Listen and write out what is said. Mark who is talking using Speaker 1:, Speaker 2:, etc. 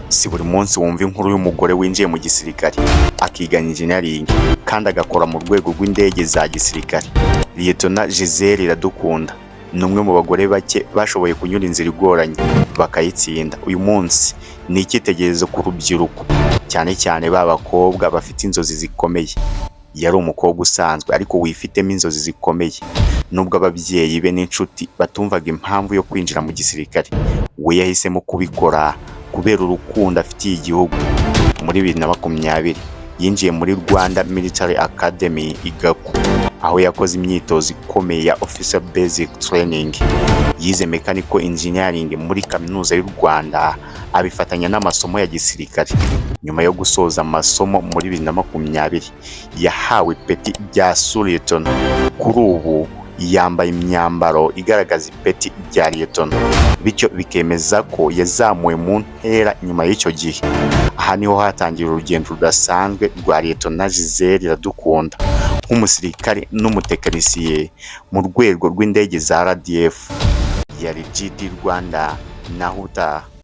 Speaker 1: Si buri munsi wumva inkuru y'umugore winjiye mu gisirikare, akiga engineering kandi agakora mu rwego rw'indege za gisirikare. Liyetona Gisele Iradukunda ni umwe mu bagore bake bashoboye kunyura inzira igoranye bakayitsinda. Uyu munsi ni icyitegererezo ku rubyiruko, cyane cyane ba bakobwa bafite inzozi zikomeye. Yari umukobwa usanzwe ariko wifitemo inzozi zikomeye. Nubwo ababyeyi be n'inshuti batumvaga impamvu yo kwinjira mu gisirikare, we yahisemo kubikora kubera urukundo afitiye igihugu. Muri 2020 yinjiye muri Rwanda Military Academy i Gako, aho yakoze imyitozo ikomeye ya Officer Basic Training. Yize Mechanical Engineering muri Kaminuza y'u Rwanda, abifatanya n'amasomo ya gisirikare. Nyuma yo gusoza amasomo muri 2020, yahawe ipeti rya Sous-Lieutenant. Kuri ubu yambaye imyambaro igaragaza ipeti rya Lieutenant, bityo bikemeza ko yazamuwe mu ntera nyuma y'icyo gihe. Aha niho hatangiye urugendo rudasanzwe rwa Lieutenant Gisele Iradukunda nk'umusirikare n'umutekinisiye mu rwego rw'indege za RDF. Yari GD Rwanda, naho utaha.